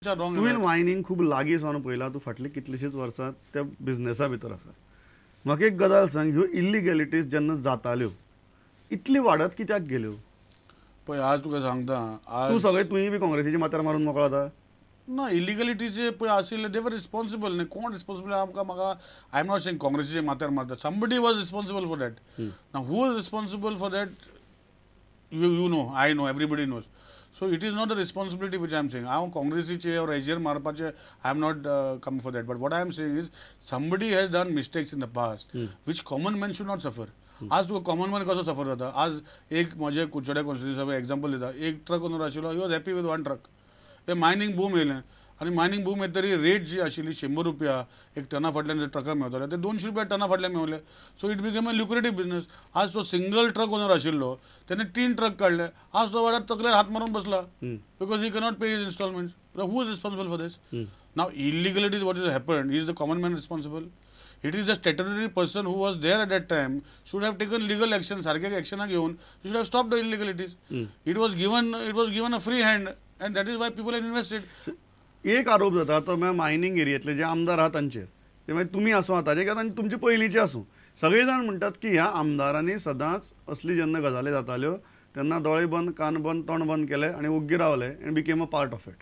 are wrong. तुवें mining खूब लागीं सावन पळयलां, तूं फाटलीं कितलींशींच वर्सां त्या बिझनेसा भितर आसा. म्हाका एक गजाल सांग, ह्यो इल्लिगॅलिटीज जेन्ना जाताल्यो इतली वाडत कित्याक गेल्यो? पळय, आज तुका सांगता, तूं सगळें तुवें बी काँग्रेसीच्या माथ्यार मारून मोकळो जाता ना. इलिगलिटीचे पळय आशिल्ले, दे वर रिस्पॉन्सिबल न्ही. कोण रिस्पॉन्सिबल आमकां म्हाका, I am not saying काँग्रेसीचे माथ्यार मारता. Somebody was responsible for that. ना, who was responsible for that, you know, I know, everybody knows. So it is not a responsibility which I am saying. हांव काँग्रेसीचे or हेजेर मारपाचे, I am not come for that. But what I am saying is somebody has done mistakes in the past which common man should not suffer. आज तुका common man कसो सफर जाता? आज एक म्हजे कुडचड्या कॉन्स्टिट्युन्सी एग्जाम्पल दिता. एक ट्रक ओनर आशिल्लो, he was happy with one truck. हे मायनींग बूम येयलें आनी मायनींग बूम येतरी रेट जी आशिल्ली 100 रुपया एक टना फाटल्यान जे ट्रकां मेवताले ते 200 रुपया टना फाटल्यान मेवले. So it became a lucrative business. आज तो सिंगल ट्रक ओनर आशिल्लो, तेणे 3 ट्रक काडले. आज तो वाड्यार तकलेर हात मारून बसला, because he cannot pay his instalments. Who is responsible for this? Now illegalities what is happened, is the common man responsible? It is the statutory person who was there at that time should have taken legal action. सारखे एक्शनां घेवन should have stop the illegalities. It was given a free hand and that is why people have invested. एक आरोप जाता तो म्हळ्यार mining एरियेंतले जे आमदार आहा तांचेर, ते मागीर तुमी आसूं आतांचे किंवा तुमचे पयलींचे आसूं, सगळे जाण म्हणटात की ह्या आमदारांनी सदांच असली जेन्ना गजाली जाताल्यो तेन्ना दोळे बंद, कान बंद, तोंड बंद केले आनी ओग्गी रावले and became a part of it.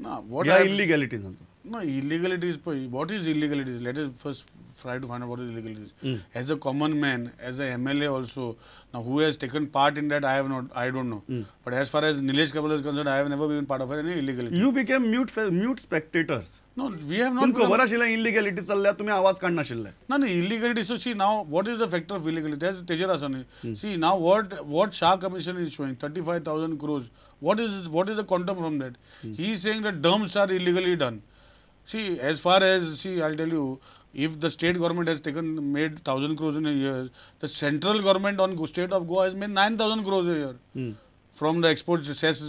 ना, ह्या इल्लिगॅलिटीजांचो ना, illegalities पळय, what is illegalities? Let us first try to find out what is illegalities. As a common man, as a MLA also, now who has taken part in that, I don't know. But as far as Nilesh Cabral is concerned, I have never been part of any illegality. You became mute spectators. No, we have not. खबर आशिल्लें इल्लिगॅलिटी चल्ल्या, तुमी आवाज काडनाशिल्ले. ना न्ही, illegality. So see now what is the factor of illegality तेजेर आसा न्ही. See now what Shah commission is showing 35,000 crores. What is the quantum from that? He is saying that dumps are illegally done. See, as far as, see, I'll tell you, if the state government has made 1,000 crores in a year, the central government on state of Goa has made 9,000 crores a year from the export cess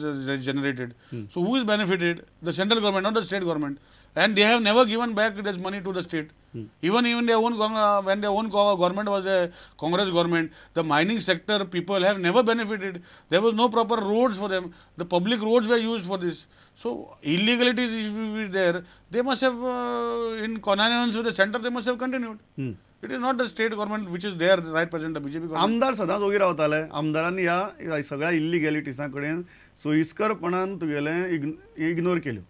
generated. So who is benefited? The central government, not the state government. And they have never given back this money to the state. Even their own, when their own government was a Congress government, the mining sector people have never benefited. There was no proper roads for them. The public roads were used for this. So illegalities if there, they must have, in connivance with the center, they must have continued. It is not the state government which is there right present, the BJP government. आमदार सदांच ओगी रावताले. आमदारांनी ह्या सगळ्या इल्लिगॅलिटीजां कडेन सोयिस्करपणान तुगेलें ignore केल्यो.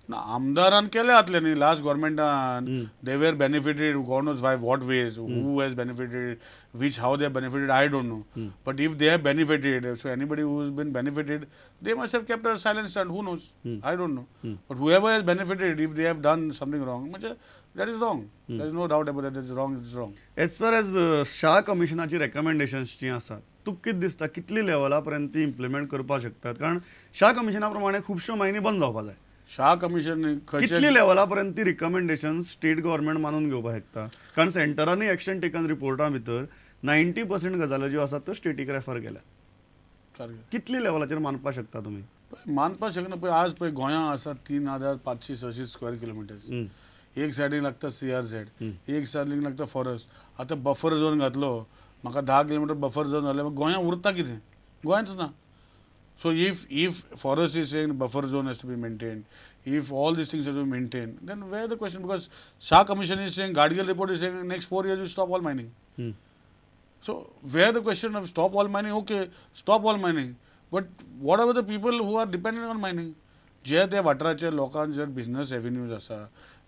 ना, आमदारान केले जातले न्ही last गव्हर्मेंटान. They were benefited, God knows by what ways, who has benefited, which how they benefited, I don't know. But if they have benefited, so anybody who has been benefited, they must have kept a silent stand. Who knows, I don't know. But whoever has benefited, if they have done something wrong, म्हणजे that is wrong. There is no doubt about that, is wrong, is wrong. As far as Shah कमिशनाची recommendations जी आसात, तुका कितें दिसता कितली लेवला पर्यंत ती इम्प्लिमेंट करपाक शकतात? कारण शाह कमिशना प्रमाणे खुबश्यो मायनी बंद जावपाक जाय. शाह कमिशन कितली लेवला पर्यंत ती रिकमेंडेशन स्टेट गव्हर्मेंट मानून घेवपाक शकता? कारण सेंटरांनी एक्शन टेकन रिपोर्टा भितर 90% गजाली ज्यो आसात त्यो स्टेटीक रेफर केल्या. कितली लेवलाचेर मानपाक शकता तुमी? मानपाक शकना. पळय, आज पळय गोंया आसा 3,586 स्क्वेअर किलोमिटर्स. एक सायडीन लागता CRZ, एक सायडीन लागता फॉरेस्ट. आतां बफर झोन घातलो, म्हाका 10 किलोमिटर बफर झोन जाल्यार गोंया उरता कितें? गोंयच ना. So if forest is saying buffer zone has to be maintained, if all these things have to be maintained, then where the question? Because Shah Commission is saying, Gadgil report is saying, next 4 years you stop all mining. So where the question of stop all mining? Okay, stop all mining. But what about the people who are dependent on mining? जे त्या वाठाराचे लोकांचे business एव्हेन्यूज आसा,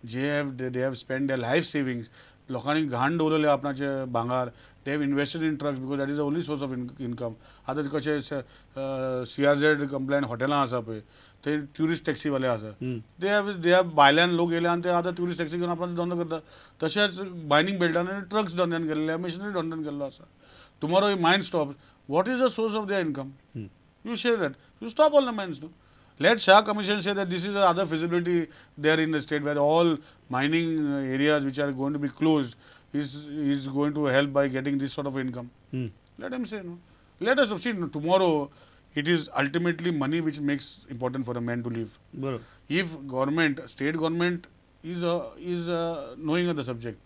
जे they have spend their life savings, लोकांनी घाण दवरलेले आपणाचे भांगार, they have invested in trucks because that is the only source of income. आतां कशें CRZ compliant हॉटेलां आसा पळय, ते ट्युरिस्ट टॅक्सीवाले आसा, they have भायल्यान लोक येयले आनी ते आतां ट्युरिस्ट टॅक्सी घेवन आपणाचो धंदो करता. तशेंच मायनींग बेल्टान ट्रक्स धंद्यान केल्ले, मशिनरी धंद्यान केल्लो आसा. Tomorrow mine stop, what is the source of their income? You say that you stop all the mines. No, let Shah Commission say that this is another feasibility there in the state where all mining areas which are going to be closed is going to help by getting this sort of income. Let him say no. Let us see tomorrow. It is ultimately money which makes important for a man to live. If government, state government is knowing of the subject,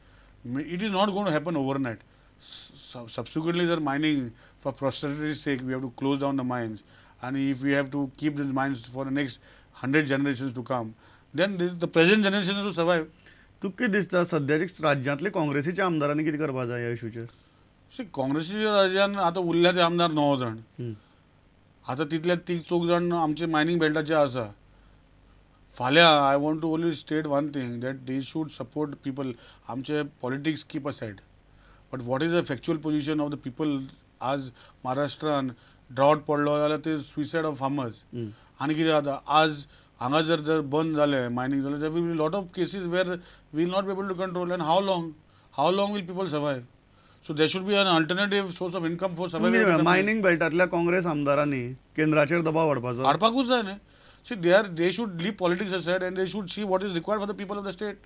it is not going to happen overnight. Subsequently, the mining for prosterity's sake, we have to close down the mines, and if we have to keep the mines for the next 100 generations to come, Then the present generation to survive. तुका कितें दिसता सद्याचे राज्यांतले काँग्रेसीच्या आमदारांनी कितें करपाक जाय ह्या इशूचेर? सी, काँग्रेसीच्या राज्यान आतां उरल्या ते आमदार 9 जाण. आतां तितले तीग चौग जाण आमचे मायनींग बेल्टाचे आसा. फाल्यां I want to only state one thing, that they should support people. आमचे politics keep aside, but what is the factual position of the people? आज महाराष्ट्रान ड्रावट पडलो जाल्यार ते सुसायड ऑफ फार्मर्स. आनी कितें जाता आज हांगा जर जर बंद जालें मायनींग जालें, there will be lot of cases where will not be able to control. And how long will people survive? So there should be an alternative source of income for survival. Mining बेल्टांतल्या Congress आमदारांनी केंद्राचेर दबाव हाडपाचो, हाडपाकूच जाय न्ही. See, they should leave politics aside and they should see what is required for the people of the state.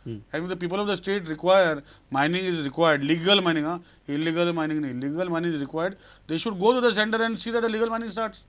And if the people of the state require, mining is required, legal mining, illegal mining nahi, legal mining is required, they should go to the center and see that the legal mining starts.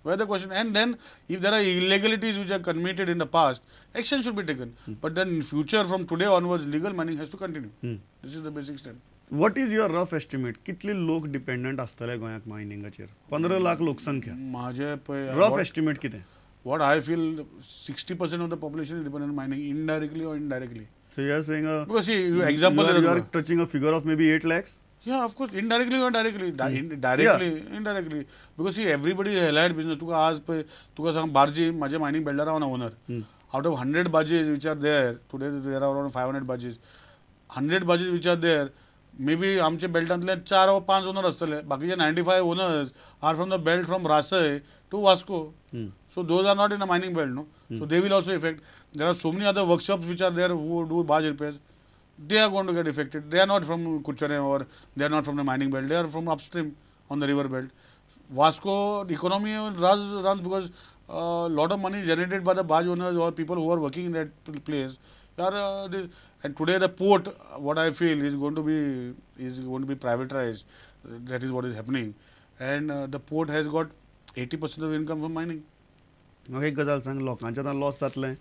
Where the question, and then if there are illegalities which are committed in the past, action should be taken. But then in future, from today onwards, legal mining has to continue. This is the basic stand. What is your rough estimate? कितले लोक dependent आसतले गोंयाक मायनिंगाचेर? 15 लाख लोकसंख्या. माझे rough estimate कितें? What I feel, 60% of the population is dependent on mining, indirectly or indirectly. So you are saying a, because see, you example, you are touching a figure of maybe 8 lakhs? Yeah, of course, indirectly or directly. Directly, indirectly. Because see, everybody is allied business. तुका आज पळय, तुका सांग बार्जी, माझे mining बेल्टार हांव owner. Out of 100 barges which are there, today there are around 500 barges. 100 barges which are there, maybe आमचे बेल्टांतले 4 or 5 owner आसतले. बाकीचे 95 owners are from the belt from Rasai to Vasco. So those are not in a mining belt, no? So they will also affect. There are so many other workshops which are there who do barge repairs. They are going to get affected. They are not from Kuchare or they are not from the mining belt. They are from upstream on the river belt. Vasco economy runs because a lot of money generated by the barge owners or people who are working in that place. Are, this, and today the port, what I feel, is going to be privatized. That is what is happening. And the port has got 80% of income from mining. म्हाका एक गजाल सांग, लोकांचें आतां loss जातलें,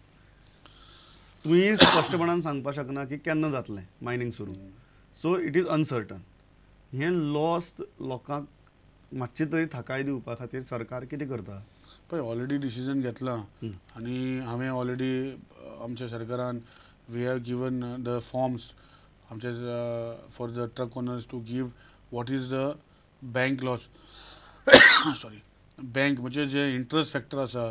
तुमी स्पश्टपणान सांगपाक शकना की केन्ना जातलें मायनींग सुरू. So it is uncertain. हें लॉस लोकांक मातशें तरी थाकाय दिवपा खातीर सरकार कितें करता? पळय, ऑलरेडी डिसिजन घेतलां आनी हांवें ऑलरेडी आमच्या सरकारान we have given the forms आमचे for the truck owners to give what is the bank loss. Sorry, bank म्हणजे जे इंट्रस्ट फॅक्टर आसा,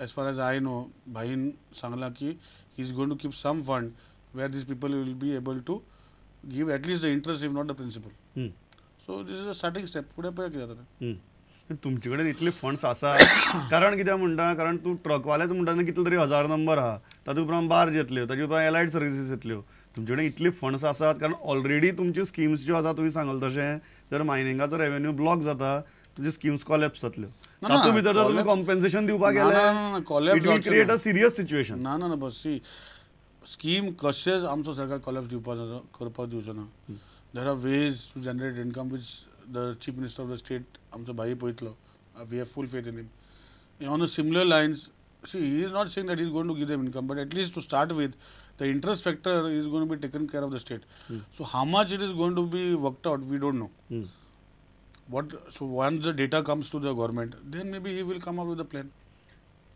as far as I know, भाईन सांगलां की he is going to keep some fund where these people will be able to give at least the interest if not the principal. So this is a starting step. फुडें पळय कितें जाता तें. तुमचे कडेन इतले फंड्स आसा कारण कित्याक म्हणटा, कारण तूं ट्रकवालेच म्हणटा न्ही कितले तरी 1000 नंबर आहा, तातूंत उपरांत बार्ज येतल्यो, ताजे उपरांत एलायड सर्विसीस येतल्यो. तुमचे कडेन इतले फंड्स आसात कारण ऑलरेडी तुमच्यो स्किम्स ज्यो आसा, तुवें सांगलें तशें जर मायनिंगाचो रेवेन्यू ब्लॉक जाता, तुज्यो स्किम्स कॉलॅप्स जातल्यो. तातूंत भितर जर तुमी कॉम्पेन्सेशन दिवपाक गेले, it will create a serious situation. ना ना ना, बस सी स्कीम कशेंच आमचो सरकार कॉलॅप्स दिवपाक करपाक दिवचो ना. There are ways to generate income which the chief minister of the state आमचो भाई पळयतलो. We have full faith in him. On a similar lines, see, he is not saying that he is going to give them income, but at least to start with, the interest factor is going to be taken care of the state. So how much it is going to be worked out, we don't know. What, so once the data comes to the government, then maybe he will come up with a plan.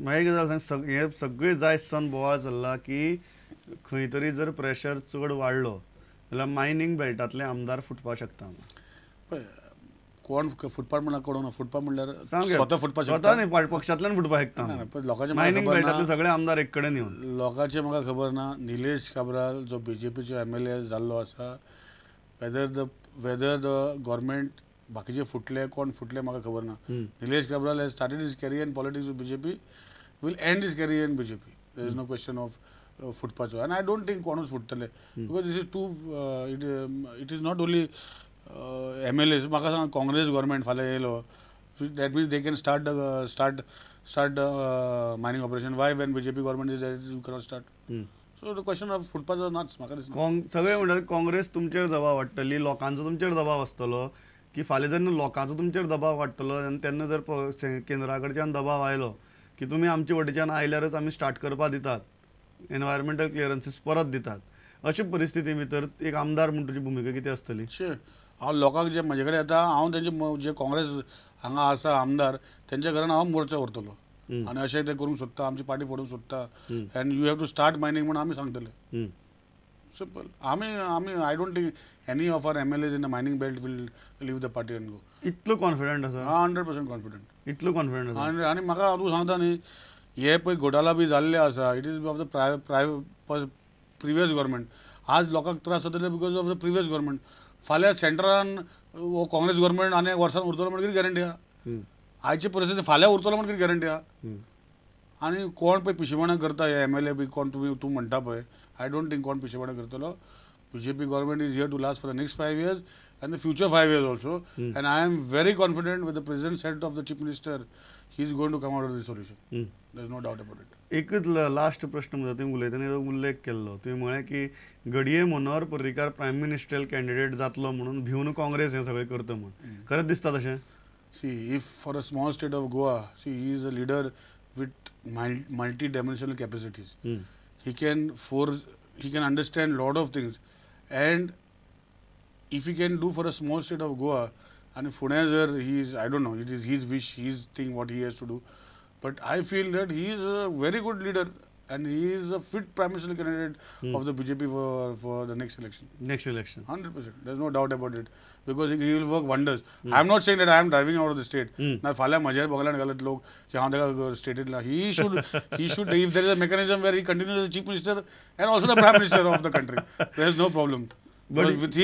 मागीर गजाल सांग, हे सगळे जाय सन बोवाळ चल्ला की खंय तरी जर प्रेशर चड वाडलो जाल्यार मायनींग बेल्टांतले आमदार फुटपाक शकता. पळय, कोण फुटपाक म्हणल्यार कळना, फुटपाक म्हणल्यार स्वता फुटपाक शकता न्ही, पक्षांतल्यान फुटपाक शकता. लोकांचे मायनींग बेल्टांतले सगळे आमदार एक कडेन येवन, लोकांचे म्हाका खबर ना. निलेश काब्राल जो बीजेपीचो MLA जाल्लो आसा, वेदर the government बाकीचे फुटले कोण फुटले म्हाका खबर ना. Nilesh Cabral has started his career in politics with BJP, will end his career in BJP. There is no question of फुटपाचो. आनी I don't think कोणूच फुटतले, because this is too it is not only MLA. म्हाका सांग, Congress government फाल्यां येयलो, that means they can start start mining operation. Why when BJP government is you cannot start? So the question of फुटपाचो नाच म्हाका दिसना. सगळे म्हणटात काँग्रेस तुमचेर दबाव हाडटली, लोकांचो तुमचेर दबाव आसतलो, की फाल्यां जेन्ना लोकांचो तुमचेर दबाव वाडटलो आनी तेन्ना जर केंद्रा कडच्यान दबाव आयलो की तुमी आमचे वटेच्यान आयल्यारच आमी स्टार्ट करपाक दितात, एनवायरमेंटल क्लियरन्सीस परत दितात, अशे परिस्थिती भितर एक आमदार म्हूण तुजी भुमिका कितें आसतली? हांव लोकांक जे म्हजे कडेन येता, हांव तेंचे जे काँग्रेस हांगा आसा आमदार तेंच्या घरान हांव मोर्चा व्हरतलो. आनी अशें ते करूंक सोदता, आमची पार्टी फोडूंक सोदता, and you have to start mining म्हूण आमी सांगतले. सिंपल. आमी आमी I don't think any of our MLAs in the mining belt will leave the party and go. इतलो कॉन्फिडंट आसा? 100% कॉन्फिडंट. इतलो कॉन्फिडंट आसा? आनी म्हाका तूं सांगता न्ही, हे पळय घोटाला बी जाल्ले आसा, it is of the previous government. आज लोकांक त्रास जातले because of the previous government. फाल्यां सेंट्रान हो काँग्रेस गव्हर्मेंट आनी एक वर्सान उरतलो म्हण कितें गॅरंटी आहा? आयची परिस्थिती फाल्यां उरतलो म्हण कितें गॅरंटी आहा? आनी कोण पळय पिशेपणां करता हे एमएलए बी कोण तुमी तूं म्हणटा पळय, I don't think कोण पिशेपणां करतलो. BJP government is here to last for the next 5 years and the future 5 years also. And I am very confident with the present set of the chief minister, he is going to come out of the solution. There is no doubt about it. एकच last प्रश्न म्हजो, तुवें उलयतना उल्लेख केल्लो, तुवें म्हळें की घडये Manohar Parrikar prime ministerial candidate जातलो म्हणून भिवन काँग्रेस हें सगळें करता म्हूण, खरेंच दिसता तशें? See, if for a small state of Goa, see, he is a leader with multi-dimensional capacities. He can understand lot of things, and if he can do for a small state of Goa, and Pune jar he is, I don't know, it is his wish, his thing, what he has to do, but I feel that he is a very good leader and he is a fit prime minister candidate of the BJP for the next election. Next election. 100%. There is no doubt about it, because he will work wonders. I am not saying that I am driving out of the state. ना फाल्यां म्हजेर बगल्यान घालत लोक की हांव ताका स्टेटींतला. He should, if there is a mechanism where he continues as chief minister and also the prime minister of the country, there is no problem. But with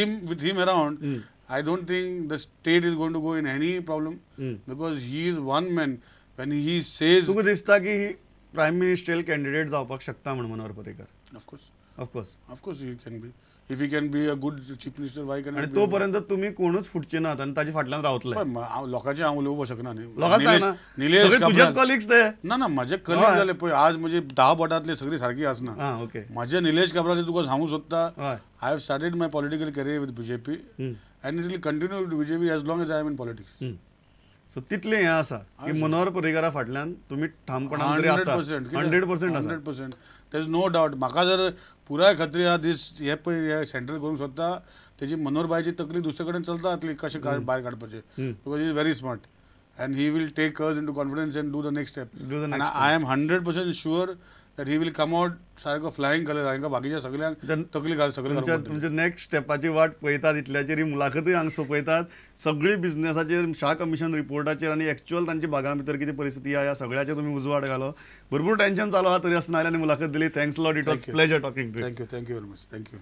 him around, I don't think the state is going to go in any problem, because he is one man. When he says, तुका दिसता की prime ministerial candidate जावपाक शकता म्हण Manohar Parrikar? Of course. Of course. Of course he can be. If he can be a good chief minister, why can आनी तो पर्यंत तुमी कोणूच फुटचे नात आनी ताजे फाटल्यान रावतले? लोकांचे हांव उलोवपाक शकना न्ही. लोकांक निलेश तुजेच कॉलिग्स ते. ना ना, म्हजे कलिग्स जाले पळय, आज म्हजी 10 बोटांतली सगळी सारकी आसना. ओके. म्हजे निलेश काब्राल तुका सांगूंक सोदता, I have started my political career with BJP and it will continue with BJP as long as I am in politics. So तितलें हें आसा की मनोहर पर्रीकारा फाटल्यान तुमी ठामपणान तरी आसा. 100% 100%. There is no doubt. म्हाका जर पुराय खात्री आहा, दीस हे पळय हे सेंट्रल करूंक सोदता, तेजी मनोहरबायची तकली दुसरे कडेन चलता जातली कशें भायर काडपाचें, because he is very smart and he will take us into confidence and do the next step. And I am 100% sure that he will come out सारको फ्लायिंग कलर. हांकां बाकीच्या सगळ्यांक तकली घाल सगळें. तुमच्या नेक्स्ट स्टेपाची वाट पळयतात, इतल्याचेर ही मुलाखतूय हांगा सोंपयतात. सगळी बिझनेसाचेर, शाह कमिशन रिपोर्टाचेर आनी एक्चुअल तांच्या भागां भितर कितें परिस्थिती आहा ह्या सगळ्याचेर तुमी उजवाड घालो. भरपूर टेन्शन चालू आहा तरी आसतना आयले आनी मुलाखत दिली. Thanks lot. It was pleasure talking to you. Thank you. Thank you very much. Thank you.